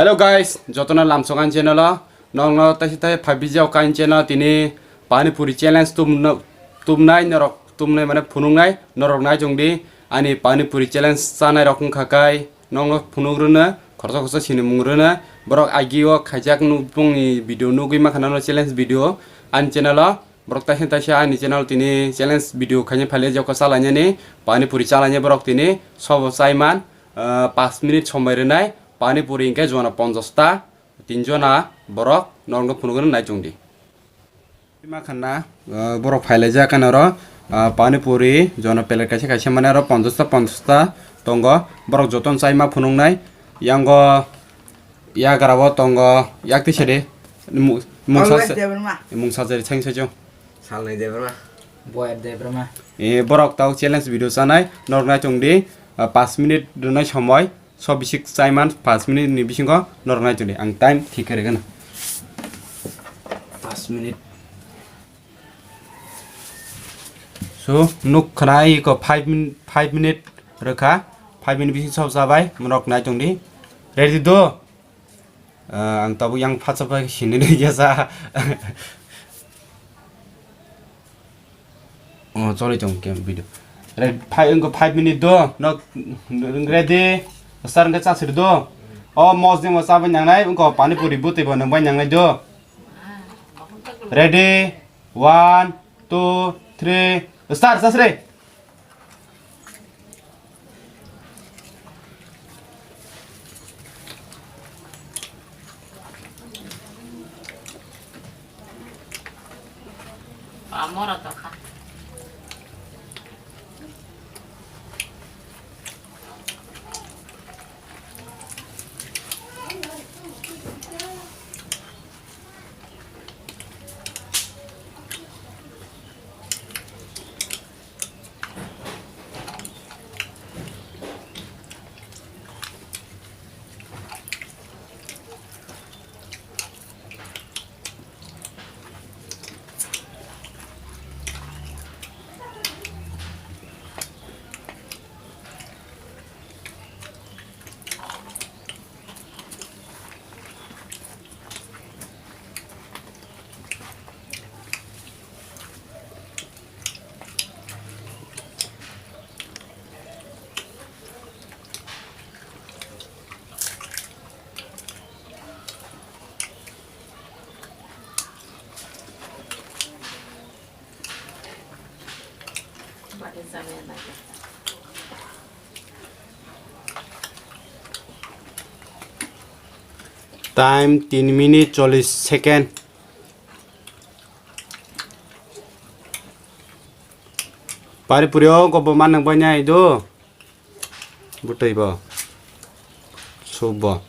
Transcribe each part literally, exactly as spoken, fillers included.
Hello guys, jotono lamsok ani channel o. Nokno taisa tai five B G o kain channel tini pani puri challenge tumno, tumnai norok, tumnai mane phunuknai norok nai chwng di. Ani pani puri challenge chanai rok wngkha kai nokno phunuk rwno, khorsa khorsa sinimung rwno. Borok agi o khaijak nukbongni video nugwi mankha nano challenge video ani channel o. Borok taisa taisa ani channel tini challenge video khaina phaile jokha chalainani pani puri chalainai borok tini sobo chaiman, ah, paanch minute somoi rwnai pani puri hinkhe jona ponchash ta tin jona borok norokno phunukgwi nai chwng di. Ima khanna, ah, borok phailaijak khe noro, ah, pani puri jona plate kaisa kaisa mane aro ponchash ta ponchash ta tongo borok jotono chaima phunuknai yango. Yagra o tongo, yak twi sadi. Mu-, mungsa Always se-, Debbarma. Mungsa jari cheng saichung. Salnai Debbarma. Boyar Debbarma. E, borok tau challenge video chanai, norok nai chwng di, ah, paanch minute rwnai somoi, so bisik chaiman paanch minute ni bisingo norok nai chwng di. Ang time thik khe rwgano. Paanch minute. So, nuk khna iko five min-, five minute rwkha. Five minute bising sob chabai, norok nai tong di. Ready do? Ah, ang tabuk yang phatsa pai sini ni jasa. Oh, choli tong ke video. Re-, phai, wngkha five minute do. Nok, ready? Sir, wngkha chasir do. Oh, mos ding, mos chabai nangnai. Wngkha pani puri butui bo nang bai nangnai do. Ready? One, two, three, start, chasri. Time tin minute chollish second. Pani puri o gobo manang bai nai do. Bwtwi bo. Soup bo.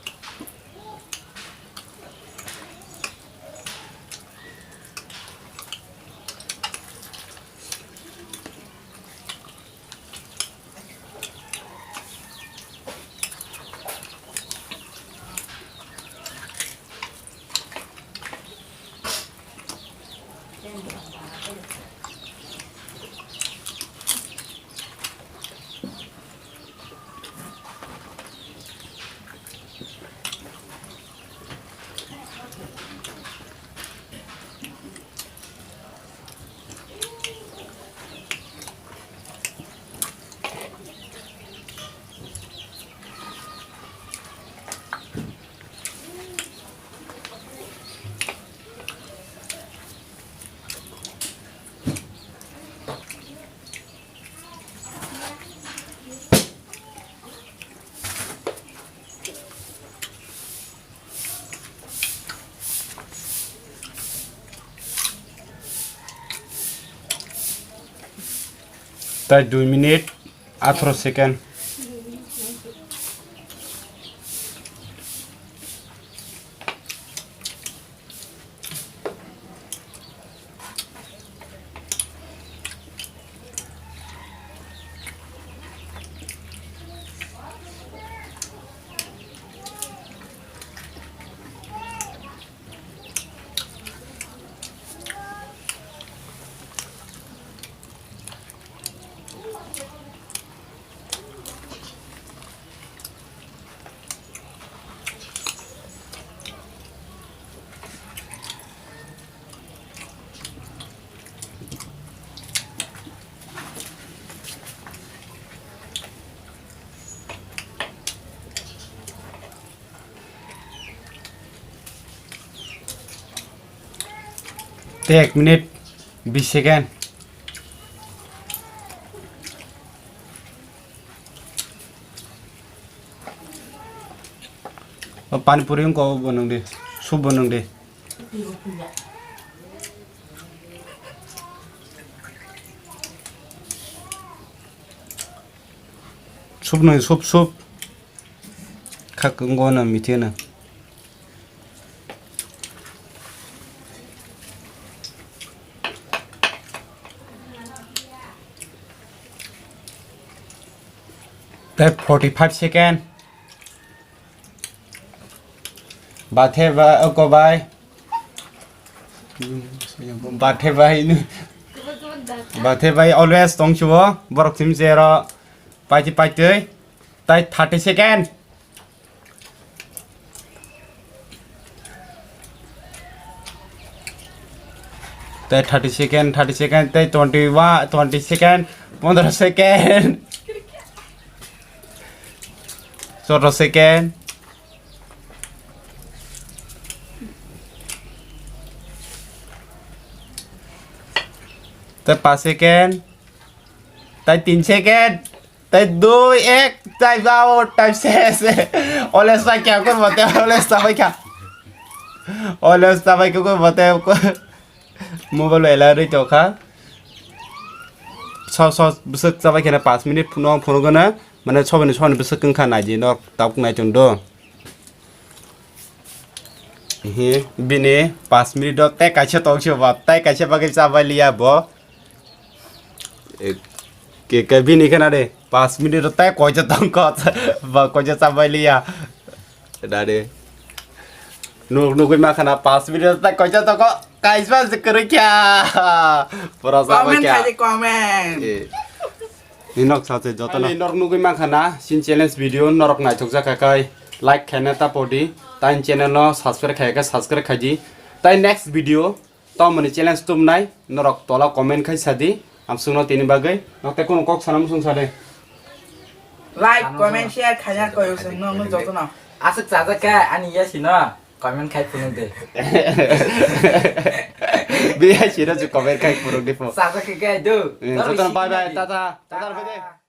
Tai dui minute atharo second. Te ek minute, bis second. O pani puri wngkha, obo nwng di, soup bo nwng di. Soup nwng, soup, soup. Kha kwngwi no mithi no. Tei forty five second. Bathe ba, oko bai. Bathe bai nu. Bathe bai always tong chubo. Borok sim zero. Paiti paitwi. Tai thirty second. Tai thirty second, thirty second, tai twenty one, twenty second, pondro second. Chotro second. Tai pas second. Tai tin second. Tai dui, ek, tai bao, tai ses. Oles bai kya koi bote, oles ta bai kya. Oles ta bai koi bote. Mobile ela ri to kha. So, so, bwswk chabai kheno pas minute phunuk phunuk gana. Mane soboni soboni bwswk wngkha naidi nok tabuk naitung do. Hi, bini pas minute o tei kaisa tong se ba, tei kaisa bagwi chabai liya bo. E, ke, ke bini khana de, pas minute o tei koisa tong ko, ba koisa chabai liya. Dade. Nuk, nugwi ma khana pas minute o tei koisa tong ko, kaisa se kwrwi kya. Pura chabai kya. Comment khai di, comment. E. Ni nok sa se joto no. Ani norok nugwi mankha na, sin challenge video norok naithok jak kha khai like khaina ta podi, tai channel no subscribe khai kha subscribe khai di. Tai next video to mani challenge tum nai norok tola comment khai sa di. Am sungno tini bagwi nok te kono kok sana musung sa de. Like, comment, share khaina koyo sung no, no joto no. Aswk chajak kha ani yasi no. Comment khai phunuk de. Biya siro je comment khai phunuk de po. Chajak khe khai do. Eh, joto no bye bye, tata. Tata.